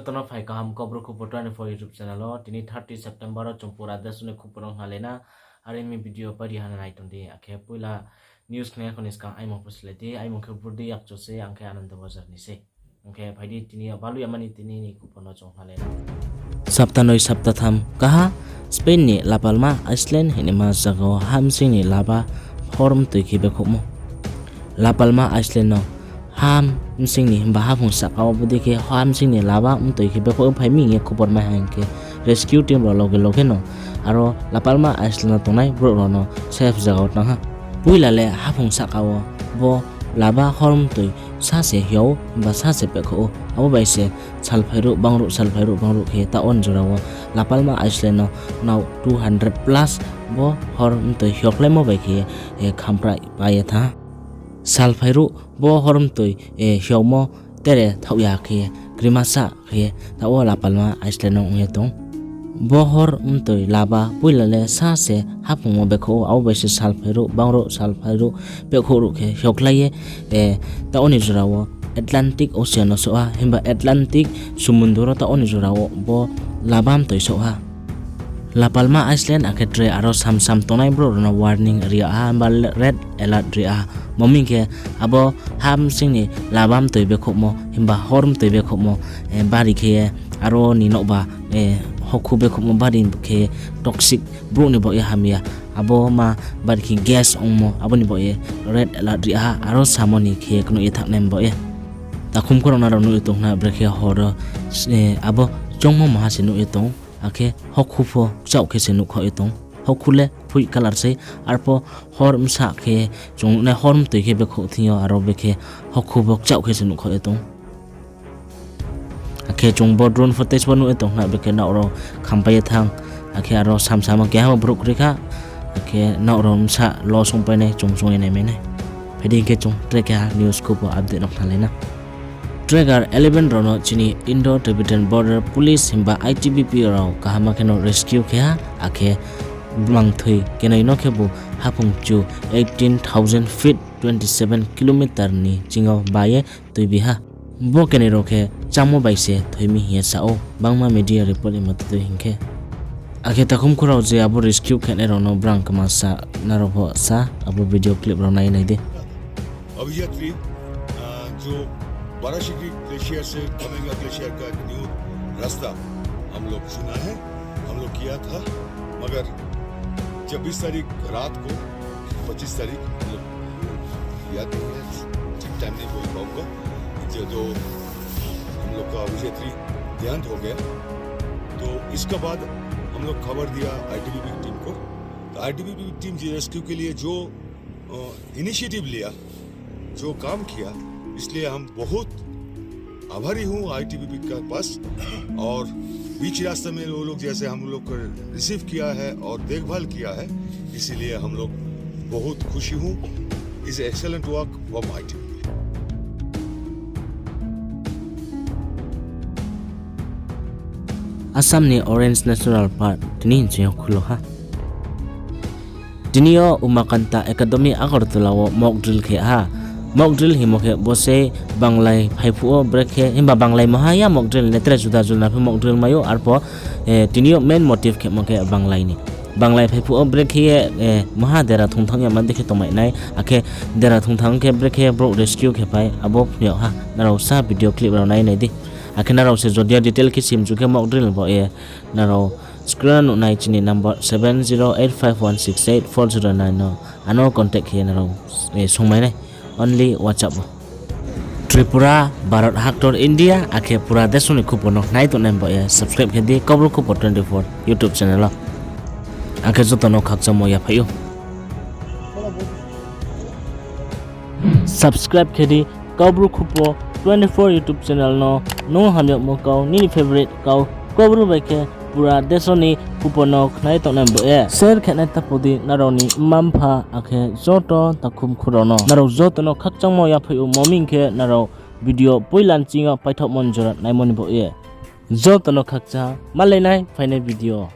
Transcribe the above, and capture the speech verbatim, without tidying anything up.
Joto no phai kaham Kaubru Khupor twenty four YouTube channel o. Tini thirty September o chung pura desh ni khupor no khnalai na. Are mi video pari hana nai tong di. Akhe poila news khna ya kho ni skang aimung pho slái di. Aimung khe Burdi Yakchu se, ang khe Ananda Bazar ni se. Ang khe phai di tini yo balu yamani tini ni khupor no chung khnalai na. Sapta noi sapta tham kaha Spain ni La Palma Island hingnaima zaga wo ha bsing ni lava hor mtoi khe bekhouhmo. La Palma Island no ha bsing ni himba haphung sahka wo bodei khe ha bsing ni lava mtoi khe bekhouh phai mi hing ye khupor mai ha hing khe rescue team rao loge loge no aro La Palma Island no tongnai brouh rao no safe zaga wo tang ha. Poila le haphung sahka wo bo lava hor mtoi sa se hiao himba sa se bekhouh ou. Abo bai se salphai ruh bang ruh, salphai ruh bang ruh khe taoh wo ni jora wo La Palma Island no nrao two hundred plus bo hor mtoi hiokhlaimo bai khe, eh, khamprai pai ye thanng ha. Salphai ruh bo hor mtoi, eh, hiaomo tere thaoh ya khe, krima sa khe, taoh wo La Palma Island no ong ye tong. Bo hor mtoi lava poila le sa se haphung wo bekhouh ou, abo bai se salphai ruh bang ruh, salphai ruh bekhouh ruh khe hiokhlai ye, eh, taoh wo ni jora wo Atlantic Ocean no souh ha, himba Atlantic sumundru wo taoh wo ni jora wo bo lava mtoi souh ha. La Palma Island akhe tre aro sam sam tongnai brouh rao no warning ri ha, himba red alert ri ha. Mo mi hing khe abo ha bsing ni lava mtoi bekhouhmo, himba hor mtoi bekhouhmo, eh, bari khe ye aro ni nouhba, eh, hokhu bekhouhmo bari khe toxic brouh ni baoh ye hamya. Abo ma bari khe gas ongmo, abo ni baoh ye red alert ri ha, aro samo ni khe knoih ye thanngnai baoh ye. Takhum khorang nrao nuh ye tong khna brekhe hor o, eh, abo choungmo maha se nuh ye tong, akhe hokhu pho kchaoh khe se nuhkhaoh ye tong. Hokhu le phoih colour sei, arpho hor bsa khe chung nuhnai hor mtoi khe bekhouh thing yo aro bekhe hokhu pho kchaoh khe se nuhkhaoh ye tong. Akhe chung bo drone footage bo nuh ye tong khna bekhe nrao rao khampai ye thanng. Akhe aro sam samo keha bo brouh kroi kha. Akhe nrao rao bsa loss ongpai nai chung chung ye naimai nai. Phai di hing khe chung tre keha news khupor update no khnalai na. Tracker eleven rao no chini Indo-Tibetan Border Police himba I T B P rao kaham khe no rescue khe ha, akhe bmang thoi kenoi no khebu haphung chu eighteen thousand feet, twenty seven kilometer ni ching yo ba ye tuibi ha. Bo kenoi rao khe chámo bai se thoi mi hing ye sa ou, bangma media report ni mote tui hing khe. Akhe takhum khorao je abo rescue khenai rao no brang kma sa, nrao pho sa, abo video clip rao nai nai di. अभियात्री, अ, जो बाराशिकी ग्लेशियर से कमेंगा ग्लेशियर का एक न्यू रास्ता हम लोग चुना है, हम लोग किया था, मगर छब्बीस तारीख रात को, पच्चीस तारीख हम लोग याद नहीं है, ठीक टाइम नहीं बोल पाऊंगा, जो, जो हम लोग का अभियात्री देहांत हो गया। तो इसके बाद हम लोग खबर दिया आईटीबीपी टीम को। तो आईटीबीपी टीम जी रेस्क्यू के लिए जो, अ, इनिशिएटिव लिया, जो काम किया, इसलिए हम बहुत आभारी हूँ आईटीबीपी के पास। और बीच रास्ते में वो लोग जैसे हम लोग को रिसीव किया है और देखभाल किया है, इसीलिए हम लोग बहुत खुशी हूँ। Is excellent work from ITBP. Assam ni Orange National Park tini hing ching yo khulo ha. Tini yo Umakanta Academy Agartala wo mock drill khe ha. Mock drill hingmo khe bo se banglai phaiphuh wo brekhe, himba banglai maha ya mock drill ni tre juda juda phi mock drill mai ou, arpho, eh, tini yo main motive khemo khe banglai ni. Banglai phaiphuh wo brekhe ye, eh, maha dera thungthang ya ma dei khe tongmai nai, akhe dera thungthang khe brekhe brouh rescue khe phai, abo phnuh yag ha, nrao sa video clip rao nai nai di. Akhe nrao se jodia detail khe simchu khe mock drill bo ye, nrao screen wo nuhnai chini number seven zero eight five one six eight four zero nine no, ano contact khe nrao, eh, sungmai nai. Only WhatsApp wo. Tripura, Bharat haktor India, akhe pura desh ni khupor no nai tongnai bo ye, subscribe khe di Kaubru Khupor twenty four YouTube channel o. Akhe joto no khakchangmo yaphai ou. Subscribe khe di Kaubru Khupor twenty four YouTube channel no, nung hamyagmo kau, nini favorite kau, Kaubru bai khe pura desh ni khupor no khnai tongnai bo ye. Share khe nai ta pho di nrao ni mma mpha akhe joto takhum khorao no. Nrao joto no khakchangmo yaphai ou, mo mi hing khe nrao video poila ni ching yo paithaohmo ni jora naimo ni bo ye. Joto no khakchang, malai nai phainai video.